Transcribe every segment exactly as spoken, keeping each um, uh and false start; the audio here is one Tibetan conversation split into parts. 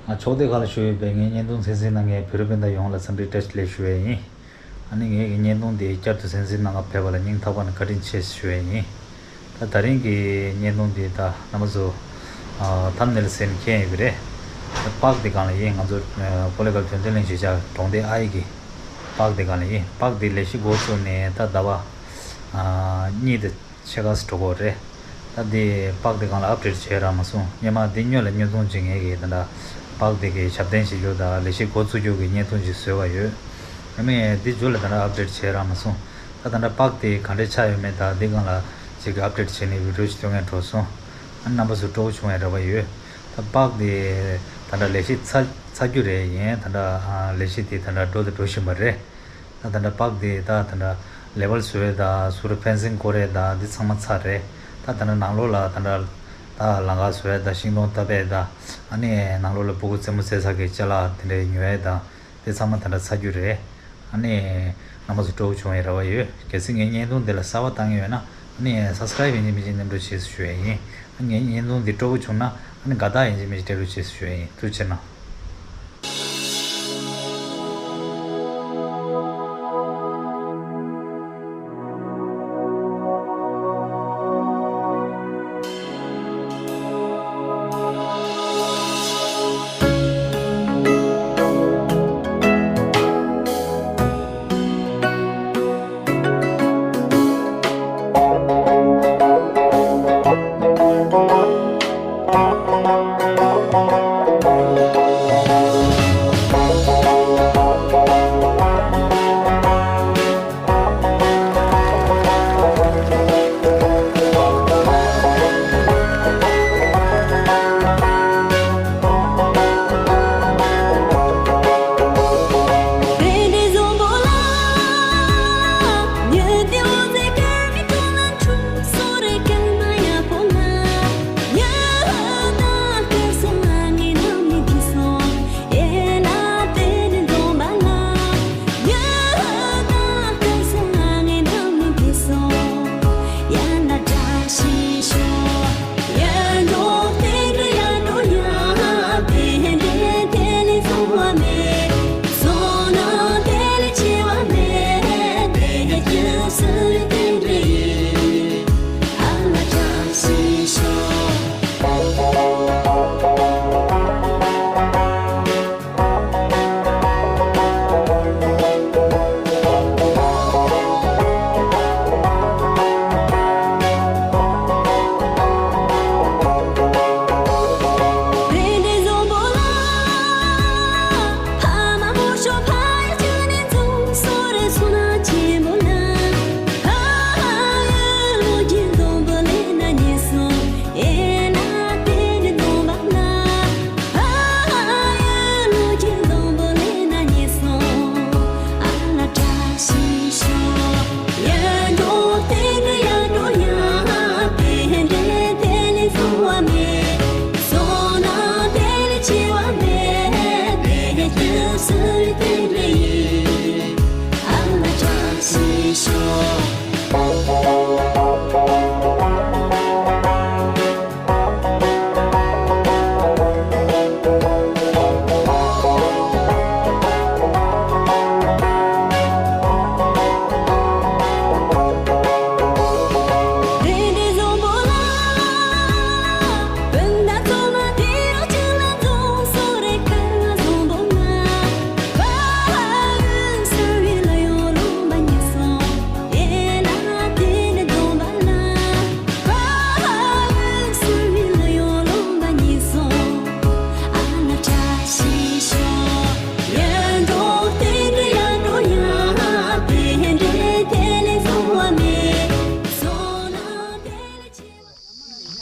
ང་ཕྱོགས་སྡེ་ཁག་ལ་བཞུགས་ཡོད་པའི་ངའི་བརྙན་ཐུང་གསན་གཟིགས་གནང་མཁན་བོད་རིགས་སྤུན་ཟླ་ཡོངས་ལ་འཚམས་འདྲི་བཀྲ་ཤིས་བདེ་ལེགས་ཞུ་ཡས་ཡིན། ཨ་ནི་ངའི་གི་བརྙན་ཐུང་འདི་བསྐྱར་དུ་གསན་གཟིགས་གནང་ག་ཕེབས་པ་ལ་སྙིང་ཐག་པ་ནས་བཀའ་དྲིན་ཆེ་ཞུ་ཡས་ཡིན། ད་དེ་རིང་གི་བརྙན་ཐུང་འདི་ད་རྣམ་པ་ཚོ་ཐམ་ནེལ་གཟིགས་ནས་མཁྱེན་ཡོད་ཀྱི་རེད། ད་པཱརྐ་འདི་སྒང་ལ་ཡིན། ང་ཚོ་ཀོ་ལེ་གྷལ་དོན་ལྡན་གླིང་གཞིས་ཆགས་གྲོང་སྡེ་ཨའི་གི་པཱརྐ་འདི་སྒང་ལ་ཡིན། པཱརྐ་འདི་ལས་གཞི་འགོ་བཙུགས་ནས་ད་ཟླ་བ་གཉིས་དང་ཕྱེད་ཀ་ཙམ་འགྲོ་གི་རེད། ད་འདི་པཱརྐ་འདི་སྒང་ལ་ཨབ་ཌེཊ་བྱས་རག་མ་སོང་། སྔོན་མ་འདི་སྔོན་ལ་བརྙན་ཐུང་ཅིག་ངས་ཀྱིས་ད་ལྟ་པཱརྐ་འདི་གི་ཞབས་བརྟན་བྱེད་རྒྱུ་དང་ལས་གཞི་འགོ་བཙུགས་རྒྱུ་གི་བརྙན་ཐུང་ཅིག་བཟོས་པ་ཡོད། ཨ་ནི་འདི་མཇུག་ལ་ད་ལྟ་ཨབ་ཌེཊ་བྱས་རག་མ་སོང་། ད་ད་ལྟ་པཱརྐ་འདི་ག་འདྲས་ཆགས་ཡོད་མེད་དང་འདི་སྒང་ལ་ཅིག་ཨབ་ཌེཊ་བྱས་ནས་བི་ཌིའོ་ཞིག་ཐོན་མཁན་འགྲོ་སོང་། ཨ་ནི་རྣམ་པ་ཚོ་སྤྲོ་པོ་བྱུང་བའི་རེ་བ་ཡོད། ད་པཱརྐ་འདི་ད་ལྟ་ལས་གཞི་ཚར་ཚར་རྒྱུ་རེད། ཡིན་ད་ལྟ་ལས་གཞི་འདི་ད་ལྟ་འགྲོ་དང་འགྲོ་བཞིན་པ་རེད། ད་ད་ལྟ་པཱརྐ་འདི་ད་ད་ལྟ་ལེ་ཝལ་བཟོ་ཡས་དང་ཟུར་ཕེན་སིང་བསྐོར་ཡས་དང་འདི་ཚང་མ་ཚར་རེད། ད་ད་ལྟ་ནང་ལོགས་ལ་ད་ལྟ་ད་ལམ་ཁ་བཟོ་ཡས་དང་ཤིང་སྡོང་བཏབ་ཡས་དང་ཨ་ནི་ནང་ལོགས་ལ་ཕྲུ་གུ་རྩེད་མོ་རྩེ་ས་གི་ཅ་ལག་དེ་འདྲས་ཉོ་ཡས་དང་འདི་ཚང་མ་ད་ལྟ་ཚར་རྒྱུ་རེད། ཨ་ནི་རྣམ་པ་ཚོ་སྤྲོ་པོ་བྱུང་བའི་རེ་བ་ཡོད། གལ་སྲིད་ངའི་བརྙན་ཐུང་འདི་ལ་གསར་པ་བཏང་གི་ཡོད་ན་ཨ་ནི་སབ་སི་ཀ་རེབ་ཡིན་གཅིག་མིན་གཅིག་གནང་རོགས་བྱེད་ཞུ་ཡས་ཡིན། ཨ་ངའི་བརྙན་ཐུང་འདི་སྤྲོ་པོ་བྱུང་ན་ཨ་ནི་དགའ་རྟགས་ཡིན་གཅིག་མིན་གཅིག་སྤྲད་རོགས་བྱེད་ཞུ་ཡས་ཡིན། ཐུགས་རྗེ་གནང་།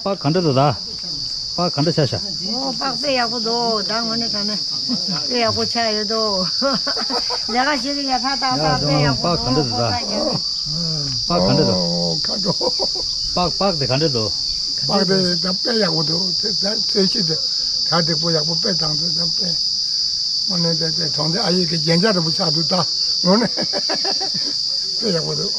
པཱརྐ་ག་འདྲ་འདུག་ད། པཱརྐ་ག་འདྲ་ཆགས་ཤག་ཨོ་པཱརྐ་དཔེ་ཡག་པོ་འདུག་ད་དངོས་གནས་དྲང་གནས་དཔེ་ཡག་པོ་ཆགས་ཡོད་དོ། ལས་ཀ་བྱེད་ཀྱི་ཡ་ཐག་ཐག་ཡ་དཔེ་ཡག་པོ་པཱརྐ་ག་འདྲ་འདུག་ད། པཱརྐ་ག་འདྲ་འདུག་ཨོ་ཁ་དྲོ། པཱརྐ་པཱརྐ་དེ་ག་འདྲ་འདུག་པཱརྐ་དེ་ད་དཔེ་ཡག་པོ་འདུག་དེ་ད་རྩེད་གཞི་དེ་གྲ་འགྲིག་པོ་ཡག་པོ་དཔེ་བཏང་འདུག་ད་དཔེ་དངོས་གནས་དེ་དེ་གྲོང་སྡེ་ཨ་ཡེ་གི་རྒྱན་ཆ་འདྲ་པོ་ཆགས་འདུག་ད་དངོས་གནས་དཔེ་ཡག་པོ་འདུག